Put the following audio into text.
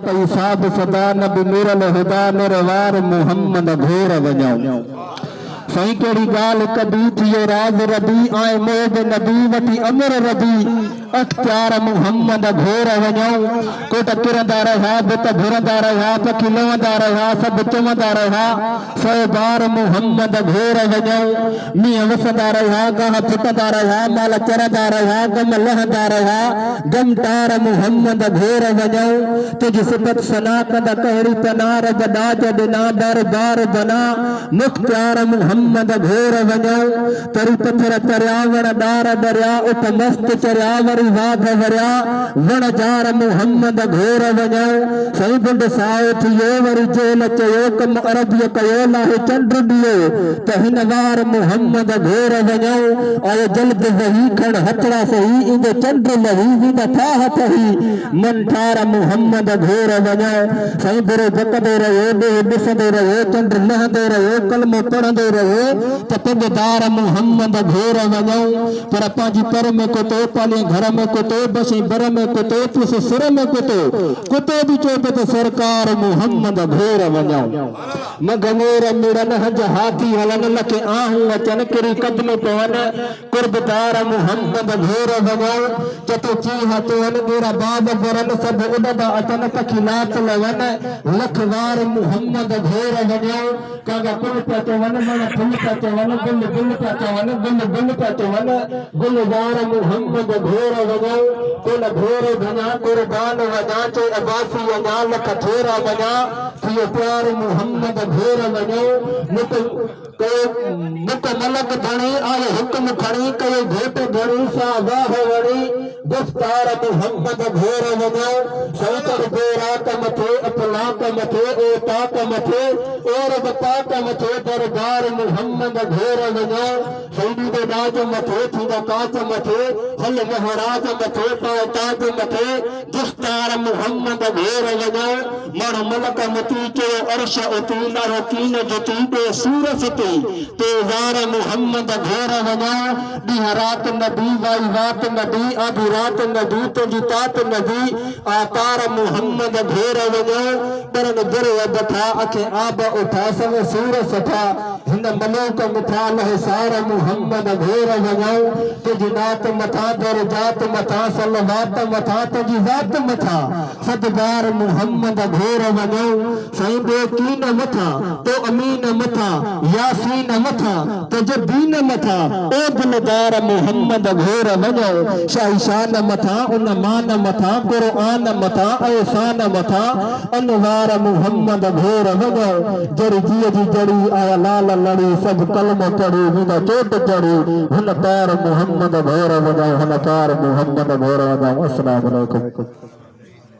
پئي صاحب صدا نبي نور الهديٰ نروار محمد گهور وڃون سائين ڪهڙي ڳالهه ڪبي ٿيو راز ربي آء محب نبي وٺي امر ربي اختيار محمد گهور وڃون ڪوٽ ڪرندا رهيا بت ڀرندا رهيا پکي لوندا رهيا سڀ چوندا رهيا سو بار محمد گهور وڃون، مينهن وسندا رهيا، گاهه ڦٽندا رهيا، مال چرندا رهيا، غم لهندا رهيا، غم ٽار محمد گهور وڃون، تنهنجي صفت ثنا ڪندا ڪهڙي پناهه، رب ڏاج ڏنا، بر بار بنا، مختيار محمد گهور وڃون، تري پٿر تريا، وڻ ڏار ڏريا، اٺ مست چريا، وري واگهه وريا، وڻ جار محمد گهور وڃون، سائين بنڊ سائو ٿيو، وري جيل چيو، ڪم عربيء ڪيو، لاهي چنڊ ڏيو، ته هن وار محمد گهور وڃون، آيو جلد وهي، کڻ هٿڙا سهي، ايندو چنڊ لهي، ويندا ٺاهه ٺهي، من ٺار محمد گهور وڃون، سائين برو بڪندو رهيو، ڏيهه ڏسندو رهيو، چنڊ لهندو رهيو، ڪلمو پڙهندو رهيو، ته پنج دار محمد گهور وڃون، پر پنهنجي پر ۾ ڪتو، پالين گهر ۾ ڪتو، بسين بر ۾ ڪتو، پيس سر ۾ ڪتو، ڪتو به چئي پيو ته سرڪار محمد گهور وڃون. منگهه مور مڙن، هنج هاٿي هلن، لکين آهون اچن، ڪري قدم پون، قربدار محمد گهور وڃون. چتو چينهن چون، ڳيرا باز برن، سڀ اڏندا اچن، پکي لات لون، لک وار محمد گهور وڃون. ڪاڳا ڪل پيا چون، وڻ ڦل پيا چون، گل گل پيا چون، گل گل پيا چون، گل زار محمد گهور وڃون، ڪونه گهور ڀڃان، قربان وڃان، چئي عباسي اڃان، لک ٿورا مڃان، ٿيو پيار محمد گهور وڃون، مڪ ڪيو مڪ ملڪ ڌڻي، آيو حڪم کڻي، ڪيو گهوٽ ڌڻي، سا واهه وڻي، گفتار محمد گهور وڃون، سئوتر بوراق مٿي، افلاڪ مٿي، اوطاق مٿي، اور به پاڪ مٿي، دربار محمد گهور وڃون، سئيڏي the ڏاج مٿي، ٿيندا ڪاج مٿي، هل مهراج مٿي، پاء تاج مٿي، گفتار محمد گهور وڃون، مڻ ملڪ متي، چيو عرش اتي، لاهو ڪين جتي، ڏي سور ستي، تي زار محمد گهور وڃون، ڏينهن رات نبي، وائي وات نبي، آڌي رات نبي، تنهنجي تات نبي، آ تار محمد گهور وڃون، ٻرن برهه بٺا، اکين آب اٺا، سوين سور سٺا، هن ملوڪ مٺا، لهه سار محمد گهور وڃون، تنهنجي نعت مٿان، درجات مٿان، صلوات مٿان، تنهنجي ذات مٿان، صد بار محمد گهور وڃون، سائين ٻيو ڪين مٿان، تو امين مٿان، ياسين مٿان، تنهنجي دين مٿان، او دلدار محمد گهور وڃون، شاهي شان مٿان، ان مان مٿان، قرآن مٿان، احسان مٿان، انوار محمد گهور وڃون، جڙي جيء جي جڙي، آيا لال لڙي، سڀ ڪلمو پڙهي، ويندا چوٽ چڙهي، هن پار محمد گهور وڃون، هن پار محمد گهور وڃون. السلام عليڪم.